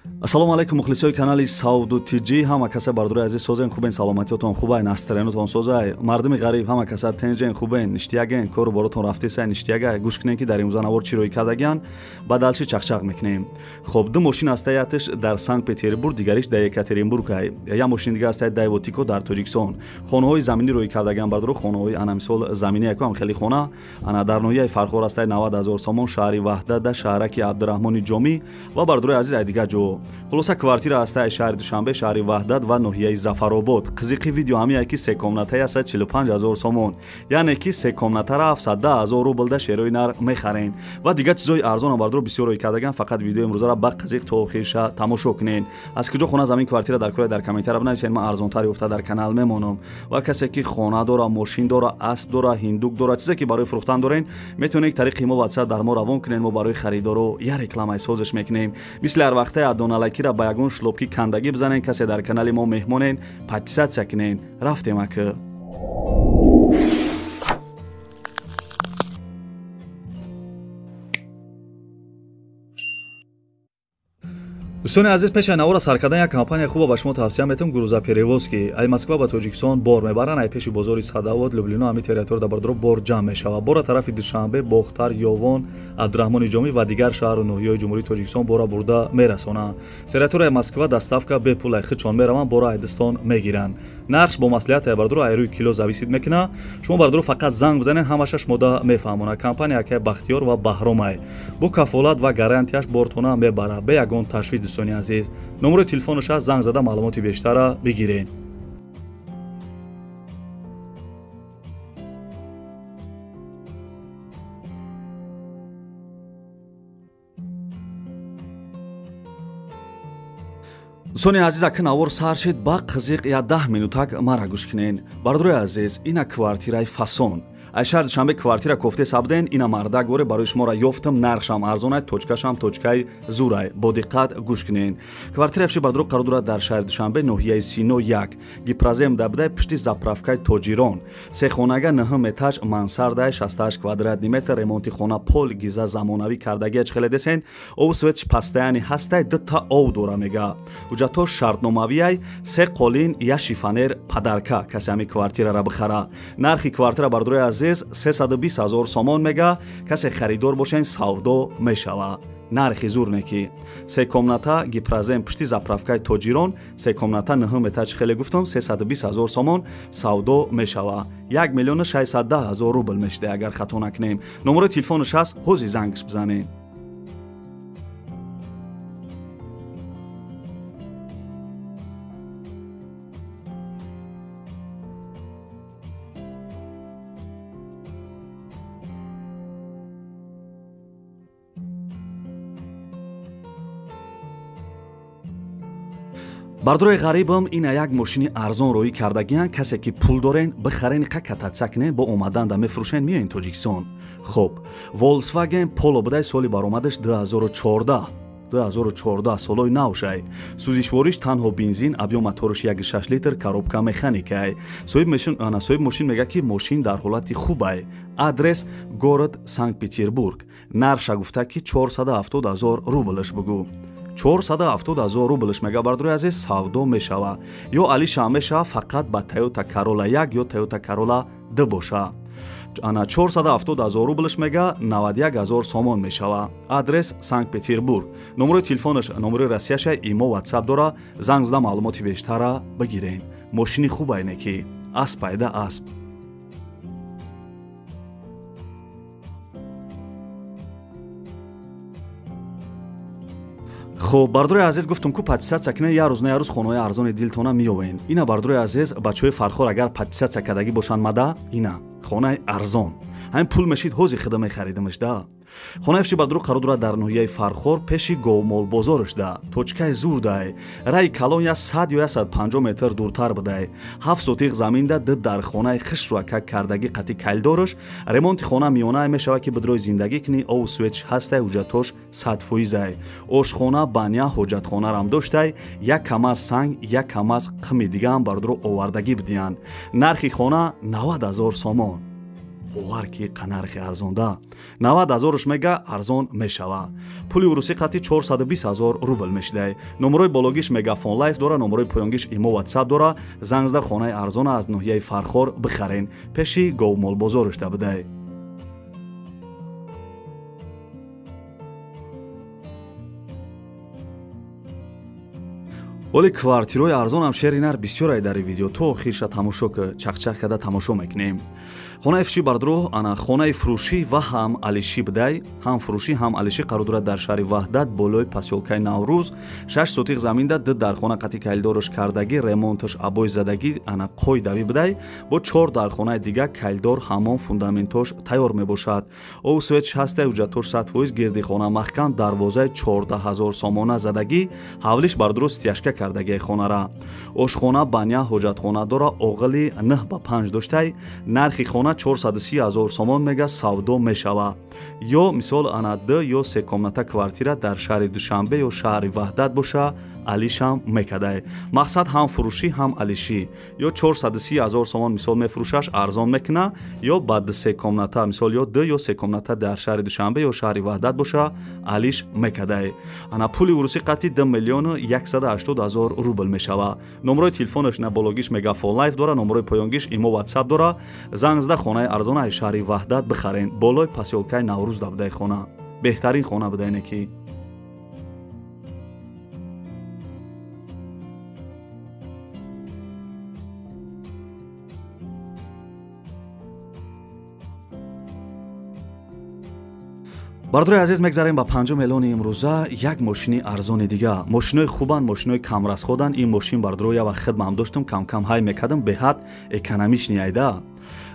Ассалому алайкум мухлисои канали Савду ТЖ. Ҳама каса бардори азиз созен, хубен, саломатиётон хубай, настроениятон созай. Мардуми ғариб ҳама каса тенҷен, хубен, ништияген, кору боротон рафтесай, ништиягай. Гӯш кунем ки дар имрӯза навор чӣ рӯй кардагиян, ба далши чақчақ мекунем. Хоб, ду мошин ҳастаи ятиш дар Санкт-Петербург, дигариш дар Екатеринбург ай. Я мошин дига ҳастаи Дайвотико дар Тоҷикистон. Хонаҳои заминӣ рӯй кардагиян бардоро, хонаҳои ана мисол заминӣ якам хеле хона, ана дар ноҳияи Фархор ҳастаи 90 ҳазор сомон, шаҳри Ваҳдат да шаҳраки Абдураҳмони Ҷомӣ ва бардорои азиз ай дигар ҷо. Хулоса квартира ҳастаи шаҳри Душанбе, шаҳри Ваҳдат ва ноҳияи Зафаробод. Қизиқи видео ҳамияе ки се комнатаи ҳастад 45 ҳазор сомон, яъне ки се комнатара 710 ҳазор рубл да шерои нар мехарен. Ва дигар чизои арзонам бардоро бисёр рӯй кардаган. Фақат видеои имрӯзаро ба қизиқ то охирша тамошо кунен. Аз куҷо хона замин квартира дар кора дар комментария бинависен, ман арзонтар ёфта дар канал мемонам. Ва касе ки хона дора, мошин дора, асп дора, ҳиндук дора, чизе ки барои фурӯхтан дорен, метавонед тариқи мо WhatsApp дар мо равон кунен. Мо барои харидоро я рекламаи созиш мекунем. Мисли ҳар вақте адоналакира ба ягон шлобки кандагӣ бизанен, касе дар канали мо меҳмонен, подписатсия кунен. Рафтем ака. Дӯстони азиз, пеши навора сар кардан як компания хуба ба шумо тавсия метавам, грузоперевозки. Ай Москва ба Тоҷикистон бор мебаранд, ай пеши бозори Садавод, Люблино, ҳами территория дар бардоро бор ҷамъ мешавад. Бора тарафи Душанбе, Бохтар, Ёвон, Абдураҳмони Ҷомӣ ва дигар шаҳру ноҳияҳои Ҷумҳурии Тоҷикистон бора бурда мерасонанд. Территорияи Москва доставка бепул, ай худшон мераванд, бора айдистон мегиранд. Нархш бо маслиҳат ай бардоро ай рӯи кило зависит мекунад. Шумо бардоро фақат занг бизанед, ҳамаша шумода мефаҳмонад. Компания акай Бахтиёр ва Баҳромай бо кафолат ва гарантияш бортона мебарад, бе ягон ташвиш. Дӯстони азиз, номерои телефонаш аст, занг зада маълумоти бештара бигиред. Дӯстони азиз, ака навор сар шид, ба қизиқ я 10 минутак мара гӯш кунед. Бардорои азиз, ина квартираи фасон. Ай шаҳри Душанбе квартира кофте сабден, ина мардак воре барои шуморо ёфтам, нархшам арзонай, точкашам точкаи зурай. Бо диққат гӯш кунед. Квартира фши бардоро қарор дорад дар шаҳри Душанбе, ноҳияи Сино 1, гипрозем дабдай пушти заправкаи Тоҷирон. Се хонага, 9 этаж, мансардай, 68 квадратный метр, ремонти хона пол гиза замонавӣ кардагия чӣ хеле десен, ов светш пастаяни ҳастай, дута ов дора мега. Ҳуҷҷатҳо шартномавиай, се қолин, я шифонер падарка, касе ҳами квартирара бихара. Нархи квартира бардорои азиз 320 ҳазор сомон мега, касе харидор бошен савдо мешава. Нархи зур неки. Се комната, гипрозем пушти заправкаи Тоҷирон, се комната 9 этаж хеле гуфтам, 320 ҳазор сомон савдо мешава. 1 миллиону 610 ҳазор рубл мешида, агар хато накунем. Номерои телефонаш ҳаст, ҳози зангш бизанед. Бардорои ғарибам, ина як мошини арзон роӣ кардагиян, касе ки пул дорен, бихарен, қа кататса кунен, бо омадан да мефурӯшен, меоен Тоҷикистон. Хоб, Volkswagen Polo будай, соли баромадаш 2014, 2014 солои навшай. Сӯзишвориш танҳо бензин, объём мотораш 1.6 литр, коробка механикай. Соҳиб мошин мега ки мошин дар ҳолати хубай. Адрес город Санкт-Петербург. Нархша гуфта ки 470 ҳазор рублш бугӯ. 470 ҳазор рублш мега, бардорои азиз, савдо мешава. Ё алиша мешава, фақат ба Toyota Corolla 1 ё Toyota Corolla 2 боша. Ана 470 ҳазор рублш мега, 91 ҳазор сомон мешава. Адрес Санкт-Петербург. Номерои телефонаш, номерои Россияша, имо WhatsApp дора, занг зада маълумоти бештара бигирен. Мошини хубай неки, асп айда асп. Хоб, бардорои азиз, гуфтум ку подписатсия кунед, я рӯз на я рӯз хонаҳои арзони дилтона меёбен. Ина бардорои азиз, бачаҳои Фархор агар подписатсия кардагӣ бошанд мада, ина хонаи арзон. Ҳамин пул мешид, ҳози хида мехаридимаш да. Хонаи фши бардоро қарор дорад дар ноҳияи Фархор, пеши говмолбозораш да, точкаи зур дай. Раи калон я 100 ё 150 метр дуртар будай. 7 сотиқ замин да, ду дар хонаи хишрӯака кардагӣ қати калдораш. Ремонти хона миёнае мешавад ки бидрои зиндагӣ кунӣ, ову светш ҳастай, ҳуҷҷатҳош 100%. Ошхона, баня, ҳоҷатхонарам доштай, як камаз санг, як камаз қими дигаам бардоро овардагӣ бидиҳанд. Нархи хона 90 ҳазор сомон. Бовар ки нархи арзонда. 90 ҳазорш мега арзон мешава. Пули урусӣ қати 420 ҳазор рубл мешидай. Номерои бологиш Мегафон Лайф дора, номерои поёнгиш Имо Ватсап дора. Занг зада хонаи арзона аз ноҳияи Фархор бихарен. Пеши говмолбозорш да бидай. Оли квартирои арзонам шери нар бисёрай дар видео то охирша тамошо ки чақчақ карда тамошо мекунем. Хонаи фурӯшӣ бардро ана хонаи фурӯшӣ ва ҳам алишӣ бидай, ҳам фурӯшӣ ҳам алишӣ қарор дорад дар шаҳри Ваҳдат болои посёлкаи Наврӯз. 6 сотиқ заминда 2 дархона қати кайлдорш кардагӣ, ремонташ обой задагӣ, ана қойдавӣ бидай. Бо 4 дархонаи дига кайлдор ҳамон фундаментош тайёр мебошад. Об светш ҳастай, ҳуҷҷатош 100%, гирди хона маҳкам, дарвозаи 14 000 сомона задагӣ, ҳавлиш бардро стяжка кардагии хонара. Ошхона, баня, ҳоҷатхона дора, оғили 9 ба 5 доштай. Нархи хона 430 ҳазор сомон мега савдо мешава. Ё мисол ана 2 ё 3 комната квартира дар шаҳри Душанбе ё шаҳри Ваҳдат боша, алишам мекадай. Мақсад ҳам фурӯшӣ ҳам алишӣ. Ё 430 ҳазор сомон мисол мефурӯшаш арзон мекуна, ё ба 2-3 комната мисол ё 2 ё 3 комната дар шаҳри Душанбе ё шаҳри Ваҳдат боша, алиш мекадай. Ана пули урусӣ қати 2 миллиону 180 ҳазор рубл мешава. Номерои телефонаш на бологиш Мегафон Лайф дора, номерои поёнгиш Имо Ватсап дора. Занг зада хонаи арзона аз шаҳри Ваҳдат бихарен. Болои посёлкаи Наврӯз да будай хона. Беҳтарин хона будай ки. Бардори азиз, мегзарем ба 5 эълони имрӯза. Як мошини арзони дига. Мошинои хубанд, мошинои камрасходанд. Ин мошин бардоро я вақт хидмам доштам, кам-кам ҳай мекардам, беҳад экономичный айда.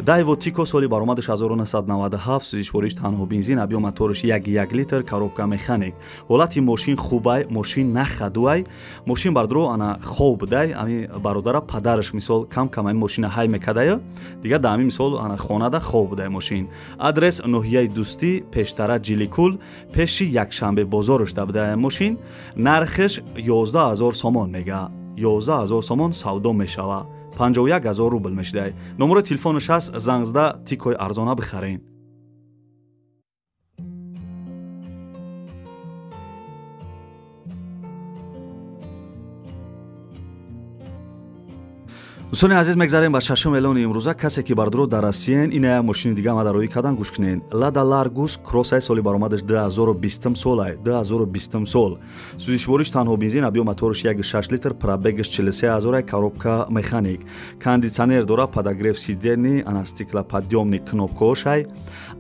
Дайво Тико соли баромадаш 1997, сӯзишвориш танҳо бензин, объём мотораш 1,1 литр, коробка механик. Ҳолати мошин хубай, мошин нахадуай. Мошин бардро ана хоб будай, ами бародара падараш мисол кам-кам ами мошина ҳай мекардая. Дига да ами мисол ана хонада хоб будай мошин. Адрес ноҳияи Дӯстӣ, пештара Ҷиликул, пеши якшанбе бозорш да будай мошин. Нархаш 11 000 сомон мега. 11 000 сомон савдо мешава. 51 ҳазор рубл мешидай. Номерои телефонаш ҳаст, занг зада Тикои арзона бихарен. Дӯстони азиз, мегзарем ба шашум эълони имрӯза. Касе ки бардро дар Россиян, ина як мошини дига ма дароӣ кардан, гӯш кунен. Лада Ларгус Кроссай соли баромадаш 2020 солай, 2020 сол. Сӯзишвориш танҳо бензин, объём мотораш 1,6 литр, пробегаш 43 ҳазор, коробка механик. Кондитсионер дора, подогрев сидений, ана стеклоподъёмник кнопкаошай.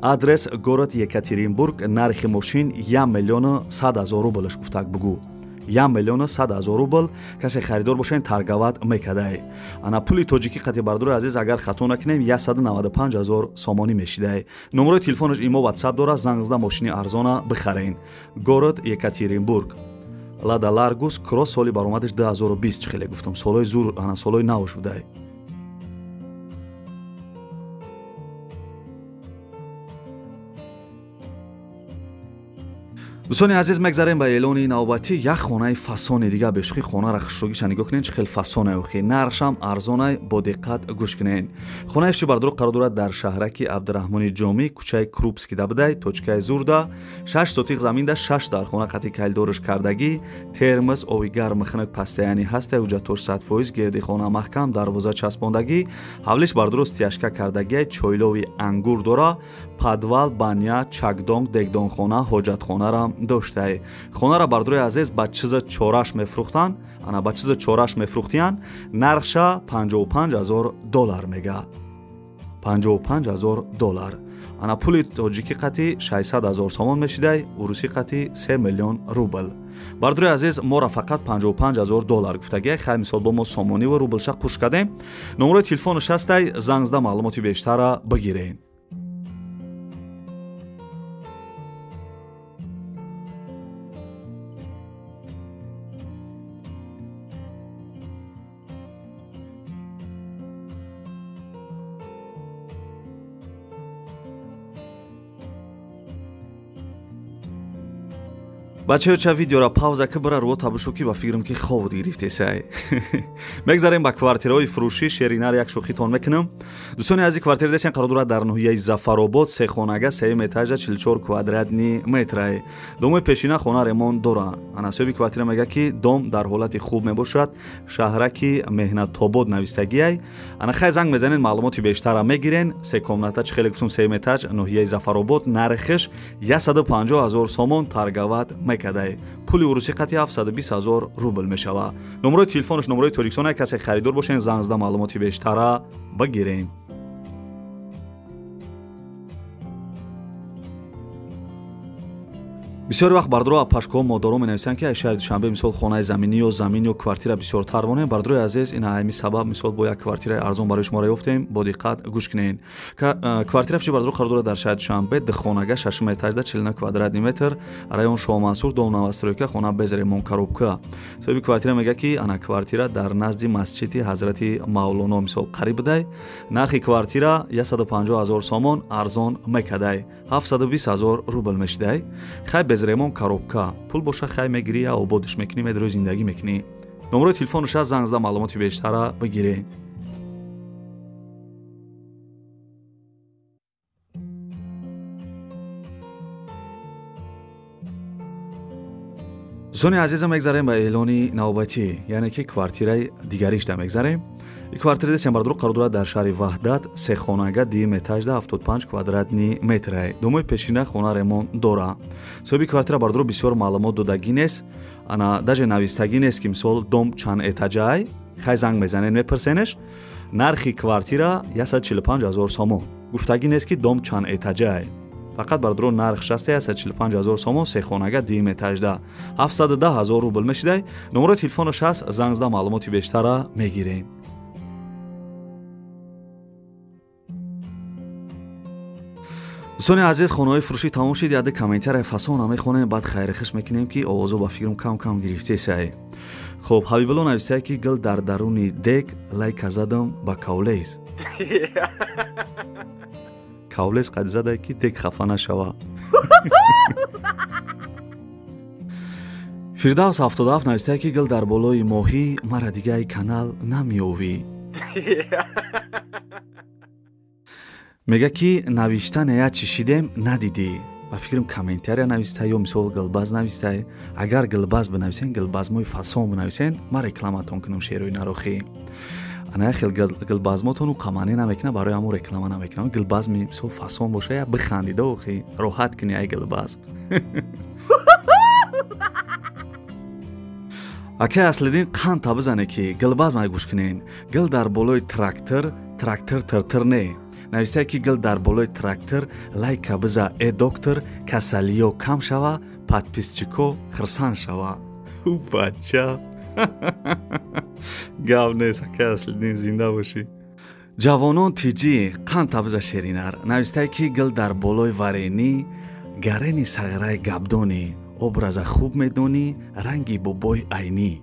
Адрес город Екатеринбург, нархи мошин 1 миллиону 100 ҳазор рублш гуфтак бугӯ. 1 миллиону 100 ҳазор рубл. Касе харидор бошен торговать мекадай. Ана пули тоҷикӣ қати бардори азиз, агар хато накунем, 195 ҳазор сомонӣ мешидай. Номерои телефонаш Имо Ватсап дора, занг зада мошини арзона бихарен. Город Екатеринбург. Лада Ларгус Кросс соли баромадаш 2020, чӣ хеле гуфтам, солҳои зур, ана солҳои навш будай. Дӯстони азиз, мегзарем ба эълони навбатӣ. Як хонаи фасони дига. Бешухи хонара хушрӯгиша нигоҳ кунед, чӣ хел фасонай охи. Нархшам арзонай, бо диққат гӯш кунед. Хонаи фурӯшӣ бардоро қарор дорад дар шаҳраки Абдураҳмони Ҷомӣ, кӯчаи Крупский да будай, точкаи Зурда. 6 сотиқ заминда, 6 дархона қати кайлдорш кардагӣ, термос, оби гарм, хунук пастаяни ҳастай, ҳуҷҷатош 100%, гирди хона маҳкам, дарвоза часпондагӣ, ҳавлиш бардоро стяжка кардагӣ, чойлови ангур дора, подвал, баня, чакдонг, дегдонхона, ҳоҷатхонара доштай. Хонара бардорои азиз ба чиза чораш мефурӯхтанд, ана ба чиза чораш мефурӯхтиянд. Нархша 55 ҳазор доллар мега. 55 ҳазор доллар. Ана пули тоҷикӣ қати 600 ҳазор сомон мешидай, урусӣ қати 3 миллион рубл. Бардорои азиз, моро фақат 55 ҳазор доллар гуфтагия. Хай мисол бо мо сомонӣ ва рублша қуш кардем. Номерои телефонаш ҳастай, занг зада маълумоти бештара бигирем. Бачаё ча видеора пауза ки бара рӯ табушу ки ба фикрам ки хоб гирифтесай. Мегзарем ба квартираҳои фурӯшӣ. Шеринар як шӯхитон мекунам. Дӯстони азиз, квартира десен қарор дорад дар ноҳияи Зафаробод, се хонага, сеюм этажа, 44 квадратни метрай. Домои пешина хона ремонт дора. Ана соҳиби квартира мега ки дом дар ҳолати хуб мебошад, шаҳраки Меҳнатобод навистагиай. Ана хай занг мезанен, маълумоти бештара мегирен. Се комната, чӣ хеле гуфтум, сеюм этаж, ноҳияи Зафаробод, нархиш 150 000 сомон таргават мекадай. Пули урусӣ қати 720 000 рубл мешава. Номерои телефонаш номерои Тоҷикистон, касе харидор бошен, занг зада маълумоти бештара бигирен. Бисёр вақт бардро апашкоҳо модаро менависанд ки ай шаҳри Душанбе мисол хонаи заминӣ ё замин ё квартира бисёртар монем. Бардрои азиз, ин ҳамин сабаб мисол бо як квартираи арзон барои шуморо ёфтем. Бо диққат гӯш кунед. Квартира фиши бардро қарор дорад дар шаҳри Душанбе, духонага, шашум этажда, 49 квадратни метр, район Шоҳмансур, дом новостройка, хона без ремонт, коробка. Соҳиби квартира мегӯяд ки ана квартира дар назди масҷиди Ҳазрати Мавлоно мисол қариб будай. Нархи квартира 150 000 сомон, арзон мекадай, 720 000 рубл мешидай. Хай без ремонт, коробка. Пул боша хай мегирӣ, я ободш мекунӣ, медрӯи зиндагӣ мекунӣ. Номерои телефонаш аст, занг зада маълумоти бештара бигиред. Дӯстони азизам, мегзарем ба эълони навбатӣ, яъне ки квартираи дигаришда мегзарем. Квартира десем бардро қарор дорад дар шаҳри Ваҳдат, се хонага, дуюм этажда, 75 квадратни метрай. Домои пешина хона ремонт дора. Соҳиби квартира бардро бисёр маълумот додагӣ нест, ана даже навистагӣ нест ки мисол дом чанд этажай. Хай занг мезанед, мепурсенеш. Нархи квартира 145 000 сомон. Гуфтагӣ нест ки дом чанд этажай. Фақат бардро нарх 145 000 сомон, се хонага, дуюм этажда, 710 000 рубл мешидай. Номерои телефонаш ҳаст, занг зада маълумоти бештара мегирем. Дӯстони азиз, хонаҳои фурӯшӣ тамом шид. Яде комментария фасона мехонем, баъд хайрихиш мекунем ки овозо ба фикрам кам кам гирифтесай. Хоб, Ҳабибулло нависае ки гил дар даруни дег лайка задам ба кавлез. Кавлез қад задае ки дег хафа нашава. Фирдавс 77 нависае ки гил дар болои моҳӣ мара дигаи канал намеёвӣ. Мега ки навиштане я чишидем надидӣ. Ба фикрам комментария навистай ё мисол гилбаз навистай. Агар гилбаз бинависен, гилбазмои фасон бинависен, ман рекламатон кунам шерои нарохӣ. Ана як хел гилбазмотону қаманӣ намекунам, барои ҳамон реклама намекунам. Гилбазми мисол фасон боша, я бихандида охи, роҳат кунӣ ай гилбаз. Акай Аслиддин қандта бизане ки гилбаз май гӯш кунен. Гил дар болои трактор, трактор тиртир не. Навистае ки гил дар болои трактор лайка биза, э доктор, касалиё кам шава, подписчико хирсан шава. У бача. Гап нест, акай Аслиддин, зинда бошӣ. Ҷавонон тиҷӣ қандта биза шеринар. Навистае ки гил дар болои варенӣ, гарени сағраи гапдонӣ, образа хуб медонӣ, ранги бобои айнӣ.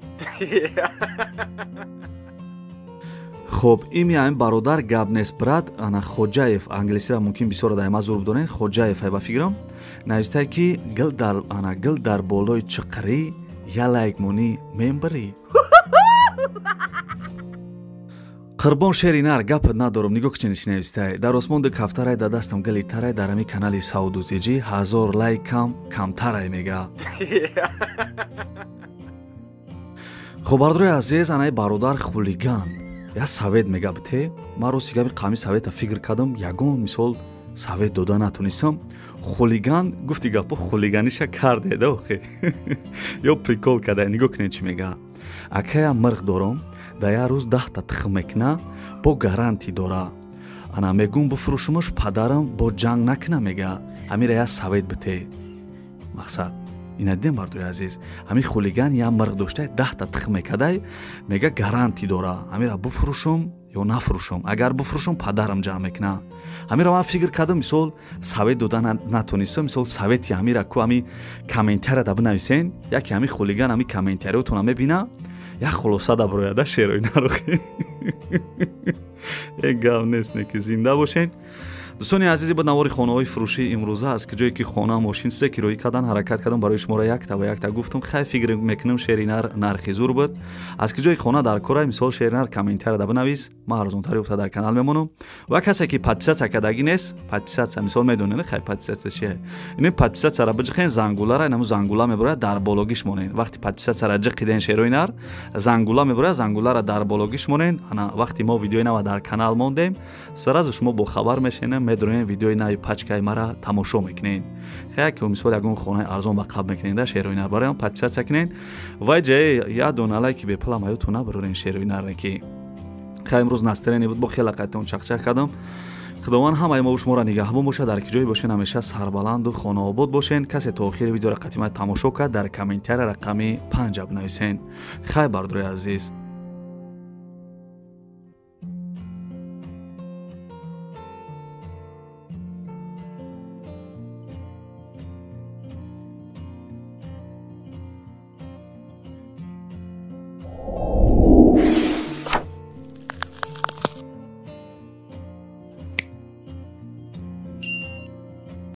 Хоб, ими ҳамин бародар гап нест брат, ана Хоҷаев, англисиро мумкин бисёр дайма зур бидонед, Хоҷаев ай ба фикрам, навистае ки гил дар ана гил дар болои чиқрӣ, я лайк монӣ мембирӣ. Қурбон шеринар, гапат надорам, нигоҳ кунед чӣ навистае. Дар осмон ду кафтарай, дар дастам гили тарай, дар ҳамин канали Сауду ТЖ 1000 лайк кам камтарай мега. Хоб, бардорои азиз, анаи бародар хулиган я совет мега бите. Ман рости габи қами совета фикр кардам, ягон мисол совет дода натонистам. Хулиган гуфти гапо хулиганиша карде да охе. Ё прикол карда, нигоҳ кунед чӣ мега. Акая мирғ дорам, дар як рӯз 10та тухм мекуна, бо гарантӣ дора. Ана мегум бифурӯшумаш, падарам бо ҷанг накуна мега. Ҳамира я совет бите. Мақсад ина дидем бардори азиз, ҳамин хулиган я мирғ доштай, 10та тухм мекадай, мега гарантӣ дора. Ҳамира бифурӯшум ё нафурӯшум, агар бифурӯшум падарам ҷамъ мекуна. Ҳамира ман фикр кардам, мисол совет дода натонистам, мисол совети ҳамира ку ҳами комментария да бинависен, яке ҳами хулиган ҳами комментариотона мебина, як хулоса да бирояда шерои нарохӣ. Э гап нест, не ки зинда бошен. Дӯстони азизи, ба навори хонаҳои фурӯшии имрӯза аст, ки ҷое ки хона, мошин чизе кироӣ кардан ҳаракат кардам, барои шуморо якта ба якта гуфтам. Хай, фикр мекунам, шери нар нархи зур буд. Аз ки ҷои хона дар кора, мисол, шери нар, комментарияда бинавис, ман арзонтар ёфта дар канал мемонам. Ва касе ки подписаться кардагӣ нест, подписаться, мисол, медонед, хай, подписаться чие? Ин подписаться-ра биҷиқен, зангулара, инаму зангула мебурад, дар бологиш монен. Вақти подписаться-ра ҷиқиден, шерои нар, зангула мебурад, зангулара дар бологиш монен. Ана вақти мо видеои нава дар канал мондем, сразу шумо бохабар мешенем, медонем, видеои нави пачкаи мара тамошо мекунед. Хай, ки мисол ягон хонаи арзон ба қабл мекунед, да, шерои нар, бароям подписаться кунед. Вай ҷае як дона лайки бепулам аюту набарорен, шерои нар. Ки хай, имрӯз настроение буд, бо хеле қайтон чақчақ кардам. Худованд ҳамаи мо шуморо нигаҳбон бошад. Дар ки ҷое бошен, ҳамеша сарбаланду хонаобод бошен. Касе то охири видеоро қатима тамошо кард, дар комментария рақами 5 бинависен. Хай, бардори азиз.